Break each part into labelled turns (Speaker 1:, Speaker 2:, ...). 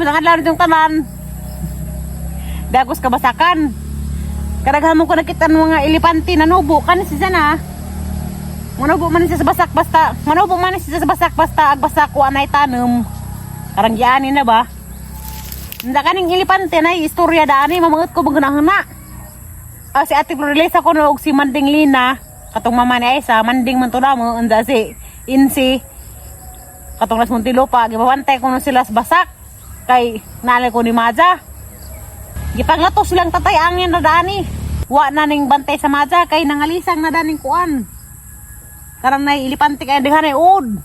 Speaker 1: Matang adlaw nitong tanan. Dagos kabasakan. Kadaghan mo ko nakita ng mga elepante na nubo kan siya na. Manubo man siya sa basak basta, manubo man siya sa basak basta ag basak wa nay tanom. Karang giani na ba? Hindi kaning elepante na istorya daan mamangot ko magunahuna. Ah, si Ate Florelisa ko no og si Manding Lina katong mama ni Aisa, Manding man to mo unsa si Insi katong Las Muntinlupa, gibabantay ko no sila sa basak kay naalay ko ni Maja. Gipanglato silang tatay angin na dani. Wa na ning bantay sa Maja kay nangalisang na daning kuan. Karang nay ilipante kay daghan ay ud.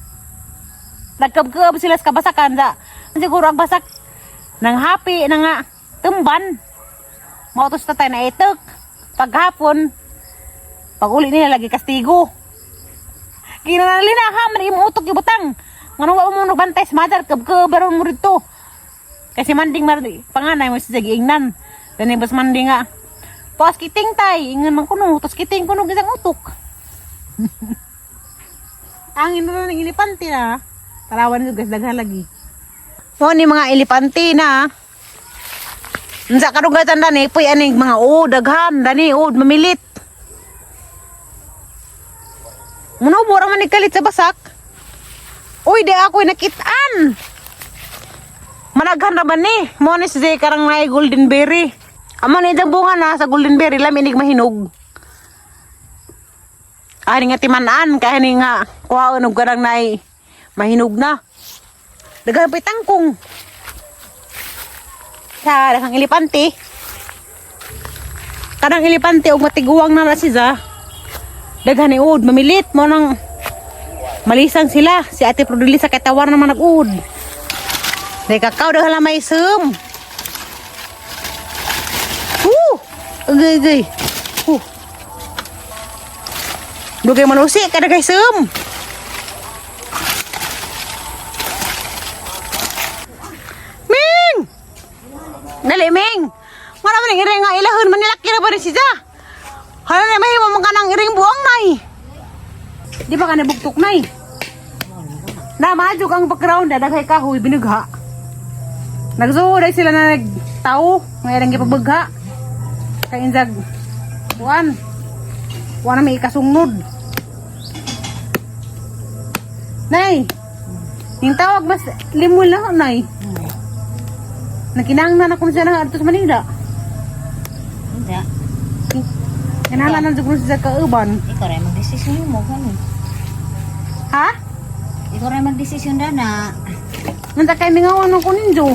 Speaker 1: Nagkabkab sila sa kabasakan da. Siguro ang basak nang happy na nga tumban. Mao to sa tatay na itok. Paghapon, pag uli nila lagi kastigo. Kinalina ha man imo utok ibutang. Ngano wa mo nagbantay sa mother kabkabaron mo rito. Kasi manding mar panganay mo siya giingnan. Dani bas manding nga. Pas kiting tay, ingan man kuno, tos kiting kuno gisang utok. Angin na ng elepante na. Tarawan nyo guys, daghan lagi. Mo ni mga elepante na. Unsa kadugatan dani, puy aning mga o daghan dani o mamilit. Muno ra man ni kalit sa basak. Uy, di ako nakitaan. Managhan ra man ni. Mo ni si Zay karang naay golden berry. Amo ni itang bunga na sa golden berry lami inig mahinog. Ani nga timanaan kay ni nga kuhaon og karang naay mahinog na. Daghan pa'y tangkong. Sa daghang elepante. Kanang elepante og matiguang na na siya. Daghan ni ud mamilit mo nang malisang sila. Si Ate Produlisa kay tawar naman nag-ud. Dahil kakao daghan lang may sum. Woo! Agay, agay. Woo! Dugay manusi kada kay sum. Ming! Dali, Ming! Wala man ang iring nga ilahon, manilaki na ba rin siya? Hala na, mahimo man ka ng iring buang, nay. Di ba ka nabugtok, nay? Na, maadyo kang background, dadaghay kahoy, binugha. Nagsuhuday sila na nagtao, nga ilang gipabugha. Kay inzag, buwan. Buwan na may ikasungnod. Nay, yung tawag mas limul na, nay. Nakinangnan ako siya ng adto sa Manila.
Speaker 2: Hindi.
Speaker 1: Kinahanglan na jud siya kauban.
Speaker 2: Ikaw rin magdesisyon mo. Ganun.
Speaker 1: Ha?
Speaker 2: Ikaw rin magdesisyon na na.
Speaker 1: Nanta kay mingawan ko ninjo.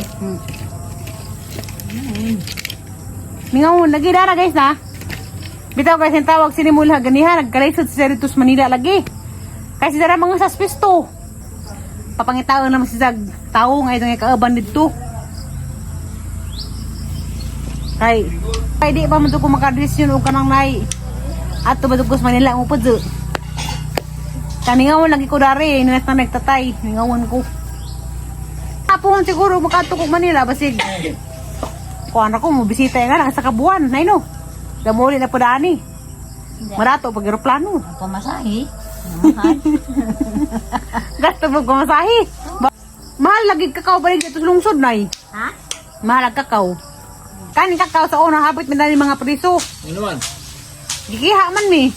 Speaker 1: Mingawan lagi dara guys na. Bitaw guys ang tawag sinimula ganiha nagkalisod siya dito sa Manila lagi. Kasi dara mga saspisto. Papangitaon naman si Zag tao nga itong kauban dito. Kay kay di pa man ko makadesisyon og kanang nay. Ato ba sa Manila mo pud. Kaningawan lagi ko dari, ninas na nagtatay, ningawan ko. Hapon siguro makadto ko Manila basig. Kuan ako mo bisita nga lang sa kabuan, nay no. Damuli na po dani. Marato pag eroplano.
Speaker 2: Ang pamasahe. Ang mahal.
Speaker 1: Gasto mo pamasahe. Mahal lagi kakao balik dito sa lungsod nay.
Speaker 2: Ha?
Speaker 1: Mahal ang kakao. Kaning kakao sa una habit man dani mga priso.
Speaker 3: Ano man?
Speaker 1: Gikiha man mi.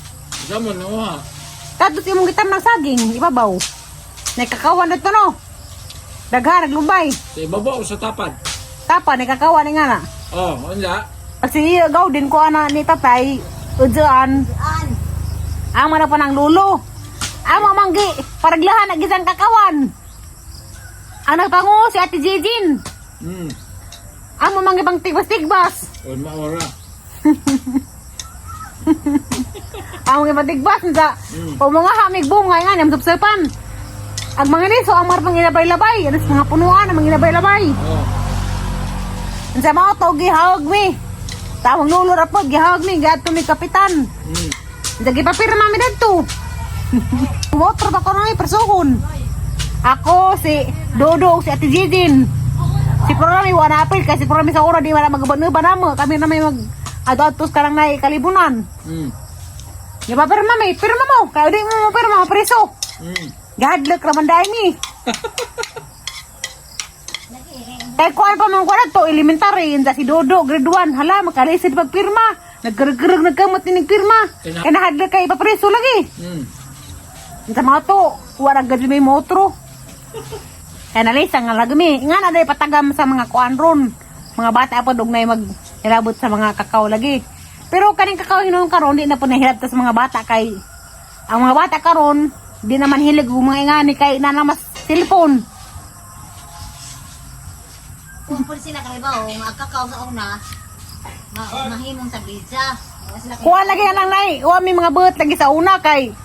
Speaker 3: Isa mo, nakuha.
Speaker 1: Tapos imong gitam ng saging, ibabaw. Nakakawan na to no. Daghan naglumbay.
Speaker 3: Sa ibaba o sa tapad?
Speaker 1: Tapa nakakawan ni nga na.
Speaker 3: Oh, wala.
Speaker 1: Pag si gaw din ko ana ni tatay, udyaan.
Speaker 2: An?
Speaker 1: Amo na pa ng lulo. Amo manggi, paraglahan ang gisang kakawan. Ang nagpangu si Ate Jijin. Amo manggi pang tigbas-tigbas.
Speaker 3: O, maora.
Speaker 1: Amo manggi pang tigbas. Sa, o mga hamig bunga nga, niyam supsupan. Ang mga niso, ang mga pang ilabay-labay. Ano sa mga punuan, ang mga ilabay-labay.
Speaker 3: Oh.
Speaker 1: Sa mga to, gihawag mi. Tawang lulo ra po, gihawag mi. Gato mi kapitan. Dagi papirma mi dadto. Motor pa ko na persuhon. Ako si Dodo si Ate Jijin. Si Prorami wala apil kasi Prorami sa ora di wala magaban-uban namo. Kami na may mag adto karang nay kalibunan. Di ba pirma mi? Pirma mo. Kaya di mo pirma preso. Gadlok ra man dai mi. Kay kuan pa man kuan to elementary inda si Dodo grade 1 hala makalisid pagpirma. Nagkarag-karag nagkamot ni pirma. Kay nahadlok kay ipapreso lagi. Sa mga to, wala gad may motro. Kaya nalisa nga lagi mi. Nga na day patagam sa mga kuan ron. Mga bata pa dog na mag hilabot sa mga kakao lagi. Pero kaning kakao hinuon karon di na po nahilab ta sa mga bata kay ang mga bata karon di naman hilig og mga ingani kay na mas cellphone.
Speaker 2: Kung po sila kahibaw, ang kakao sa una, mahimong tablidza. Wala sila
Speaker 1: Kuha lagi na lang nay, wa mi mga buhat lagi sa una kay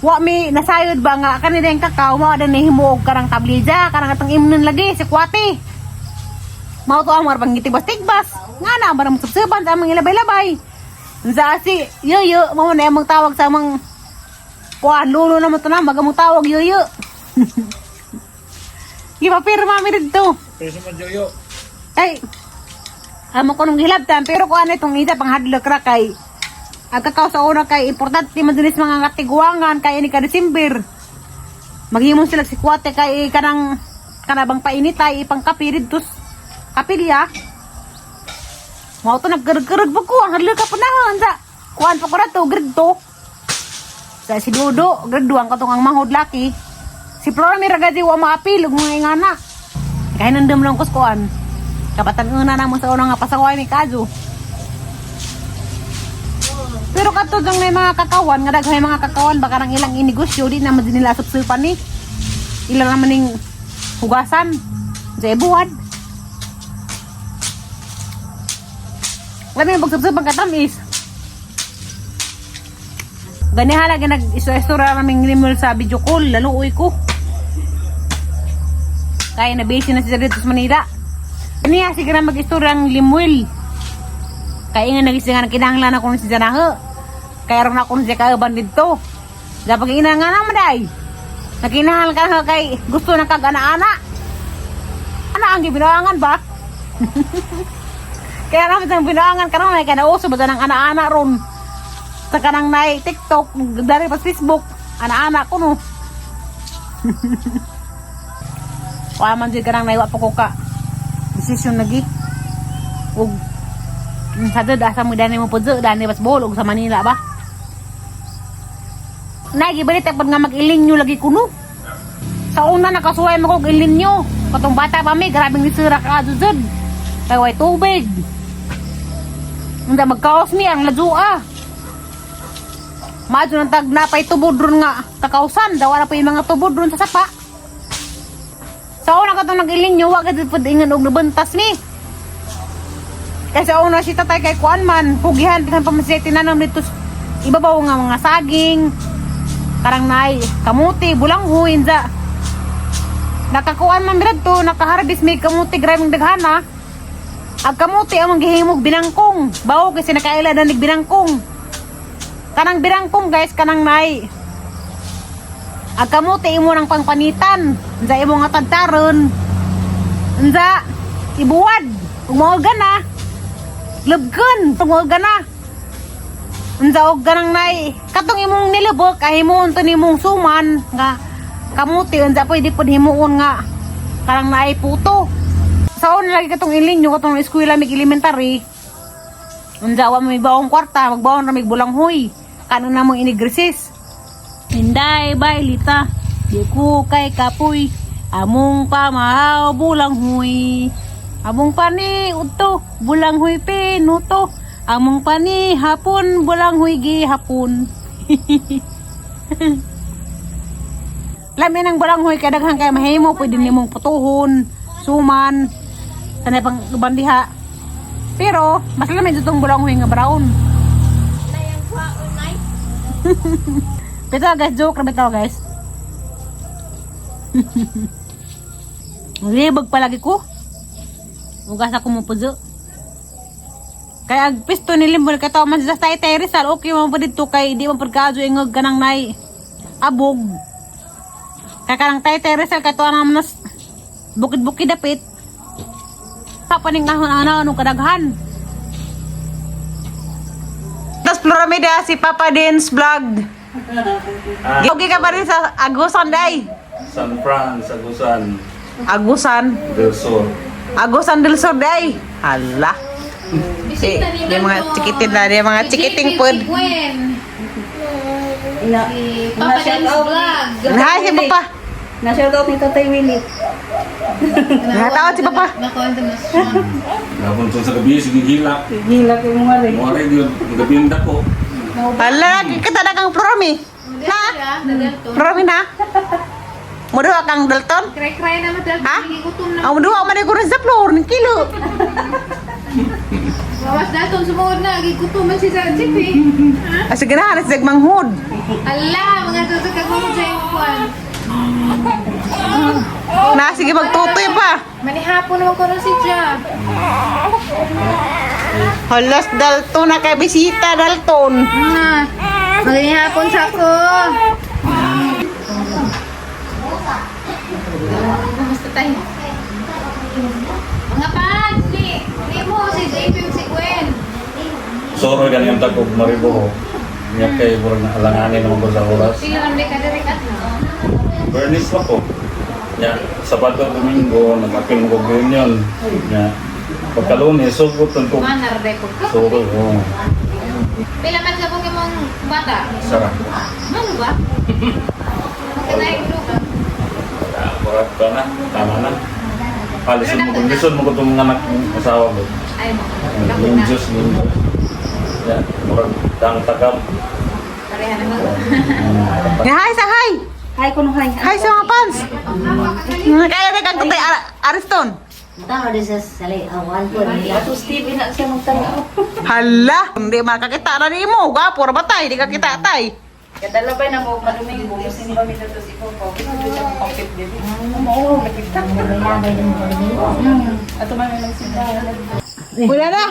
Speaker 1: wa mi nasayod ba nga kanila yung kakao mao na nihimo og karang tablija karang atong imnon lagi si Kwati. Mao to ang mga pangitibas-tigbas. Nga na ba nang subsuban sa among ilabay-labay. Unsa si yoyo mao na among tawag sa among kuan lulo na mo to na magamong tawag yoyo. Gipapirma mi didto.
Speaker 3: Preso man Joyo.
Speaker 1: Ay, amo ko nung gihilabtan, pero kung ano itong isa, panghadlok ra kay, ang kakao sa una kay, importante man din sa mga katiguangan, kay ini ka December. Maghimong sila si Kwate kay kanang, kanabang painitay, ipang kapi dito kapilya. Mao to nagkarag-karag pa ko, ang hadlok ka pa na, sa, kuan pa ko na to, grade 2. Sa si Dodo, grade 2, ang katong ang manghod laki. Si Flora Miragazi, wa maapil, ug mga ingana. Kaya nandam lang ko sa kuan. Kabatan una na mo sa unang nga pasaway ni Kazu. Pero katod lang may mga kakawan, nga daghay mga kakawan, baka nang ilang inegosyo, di naman din nila supsupan ni. Ilang naman ning hugasan. Sa ibuwad. Alam mo yung pagsupsupan katamis. Ganiha lagi nag-iso-istora naming limol sa video call, laluoy ko. Kaya na busy na siya dito sa Manila. Niya sige na mag-istorya ang Limuel. Kaya nga nagising nga kinahanglan ako si Janahe. Kaya ron ako siya kauban dito. Dapat ina nga naman day. Nakinahanglan ka na kay gusto ng kag ana-ana. Ana ang gibinaangan ba? Kaya naman ang binaangan karon ay kaya nauso ba ng ana-ana ron. Sa kanang nay TikTok, dari pa sa Facebook, ana-ana ko no. Wa man jud kanang naiwa pa ko ka. Desisyon lagi. Ug sa dud asa mo dani mo pudyo dani bas Bohol ug sa Manila ba. Nay gibalita pud nga mag-ilinyo lagi kuno. Sa una nakasuway mo kog ilinyo. Katong bata pa mi grabing nisira ka jud. Kay way tubig. Unda magkaos mi ang ladua. Maadyo nang tag napay tubod ron nga kakausan daw wala pa yung mga tubod ron sa sapa. Sa una katong nag-ilinyo, wa gid pud ingon og nabantas mi. Kasi sa una si tatay kay kuan man, pugihan kan pa man siya tinanom dito sa ibabaw nga mga saging, karang nay kamuti, bulanghoy inza. Nakakuan man dito, nakaharvest may kamuti grabeng daghana. Ang kamuti among gihimog binangkong. Bawo kasi nakaila na nig binangkong. Kanang binangkong guys, kanang nay. Ang kamuti imo ng pangpanitan. Unsa imo nga tagtaron. Unsa ibuwad. Ug maoga na. Lubkon, tungog na. Unsa og ganang nay katong imong nilubok ay himuon to nimong suman nga kamuti unsa pwede pud himuon nga karang naay puto. Sa una lagi katong ilinyo katong eskwela mig elementary. Unsa wa may baong kwarta, magbaon ra mig bulanghoy. Kano na mong inigrisis. Inday bailita, di ko kay kapoy. Among pamahaw bulanghoy. Among pani udto, bulanghoy pinuto. Among pani hapon, bulanghoy gihapon. Lami ng bulanghoy kay daghan kay mahimo pwede nimong putuhon, suman, sanay pang uban diha. Pero mas lami jud tong bulanghoy nga brown. Bitaw guys, joke ra bitaw guys. Libag palagi ko. Ugas ako mo puzo. Kaya ag pisto ni Limbol kay tao man sa tay Rizal, okay man pa dito kay di man pagkaadyo ingog kanang nay abog. Kaya kanang tay Rizal kay tuwa naman nas bukid-bukid dapit. Papaning ahon ana anong kadaghan. Tas Floramida si Papa Dins vlog.
Speaker 4: Ah.
Speaker 1: Okay ka pa rin sa Agusan day.
Speaker 4: San Fran, Sagusan.
Speaker 1: Agusan.
Speaker 4: Del Sur.
Speaker 1: Agusan del Sur day. Hala.
Speaker 5: Bisita ni
Speaker 1: Di mga
Speaker 5: Nando.
Speaker 1: chikitin na, di mga
Speaker 5: Si
Speaker 1: chikiting
Speaker 5: JP,
Speaker 1: pod.
Speaker 5: Si Gwen.
Speaker 6: Ina.
Speaker 5: Si Papa Dan's Vlog.
Speaker 1: Hi, si Papa.
Speaker 6: Na-shoutout ni Tatay Willie.
Speaker 1: Nakatawad si Papa.
Speaker 5: Nakuha na siya.
Speaker 4: Gapon sa gabi, sige gilak.
Speaker 6: Gila ko mga rin.
Speaker 4: Mo rin yun, ang gabi yung dako.
Speaker 1: Hala, kita na kang Florami.
Speaker 5: Na?
Speaker 1: Florami na. Muduha kang Dalton.
Speaker 5: Kray-kray na madal.
Speaker 1: Ha?
Speaker 5: Gigutom na.
Speaker 1: Ang muduha man ko sa floor ng kilo.
Speaker 5: Gawas Dalton, sumuod na. Gigutom man si sa jeep eh.
Speaker 1: Ah, sige na, nasa manghud.
Speaker 5: Ala, mga susukag mo sa imong kuan.
Speaker 1: Na sige magtutoy pa.
Speaker 5: Manihapon naman ko si Ja.
Speaker 1: Halas Dalton na kay bisita Dalton.
Speaker 5: Na. Manihapon sa ako. Kumusta tayo? Mga pads, ni mo si JP ug si Gwen.
Speaker 4: Soro gani ang tagog maribo. Nya kay murag na alanganin naman ko sa oras.
Speaker 5: Sila lang ka direct at no.
Speaker 4: Bernice pa ko. Nya, Sabado, Domingo, nag-apil mo ko reunion. Nya, pagka-Lunes, sugot ko.
Speaker 5: Manar de ko.
Speaker 4: Soro, oh.
Speaker 5: Pila man ka kung imong bata?
Speaker 4: Sara.
Speaker 5: Ano ba? Magkanaig lugar.
Speaker 4: Murag ka na, tama na. Palisun mo kung lisod mo ko itong anak ng asawa mo.
Speaker 5: Ay mo.
Speaker 4: Yung Diyos, yung Diyos. Ya, murag dang takam.
Speaker 5: Pareha naman.
Speaker 1: Nga, hi sa hi.
Speaker 6: Hi kuno hi.
Speaker 1: Hi sa mga fans. Kaya na kang tutay Ariston.
Speaker 2: Tama din sa sali, awan po nila.
Speaker 6: Ato Steve ina siya magtanaw.
Speaker 1: Hala, hindi makakita na ni mo. Gwapo ra ba tay? Di ka kita tay.
Speaker 6: Kadala ba na mo malumingo mo simba mi dato si Popo. Gusto siya compete din. Oo, nakita. Ato man may magsimba.
Speaker 1: Wala na.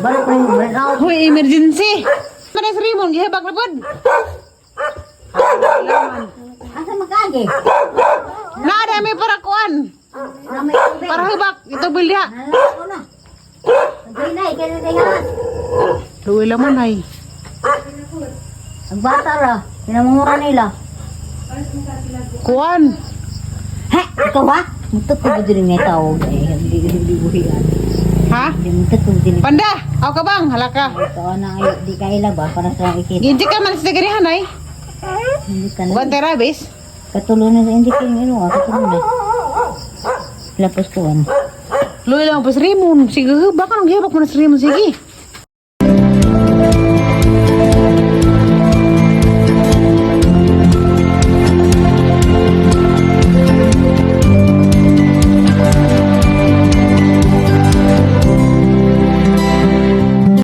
Speaker 2: Balik ko yung break out.
Speaker 1: Hoy, emergency. Mana si Raymond, gihibak na pod.
Speaker 2: Asa magkaagi?
Speaker 1: Naada may para kuan.
Speaker 2: Ramay tubig.
Speaker 1: Para hibak, ito bilya.
Speaker 2: Nalala ko na. Hindi na, ikaw na tayo.
Speaker 1: Luwi laman ay.
Speaker 2: Ang bata ra, pinamumura nila.
Speaker 1: Kuan.
Speaker 2: Ha? Ikaw ha? Mutot ko din nga tawag eh. Hindi buhian.
Speaker 1: Ha?
Speaker 2: Hindi mutot ko din.
Speaker 1: Panda, aw ka bang? Hala ka.
Speaker 2: Ikaw na ay di kaila ba para sa ikit.
Speaker 1: Ginji ka man sa ganihan ay.
Speaker 2: Hindi ka na.
Speaker 1: Kuan terabis.
Speaker 2: Katulunan sa hindi kayo ino ah, katulunan. Lapos ko an.
Speaker 1: Luwi lang po si Raymond. Sige, baka nang gihibak mo na si Raymond. Sige.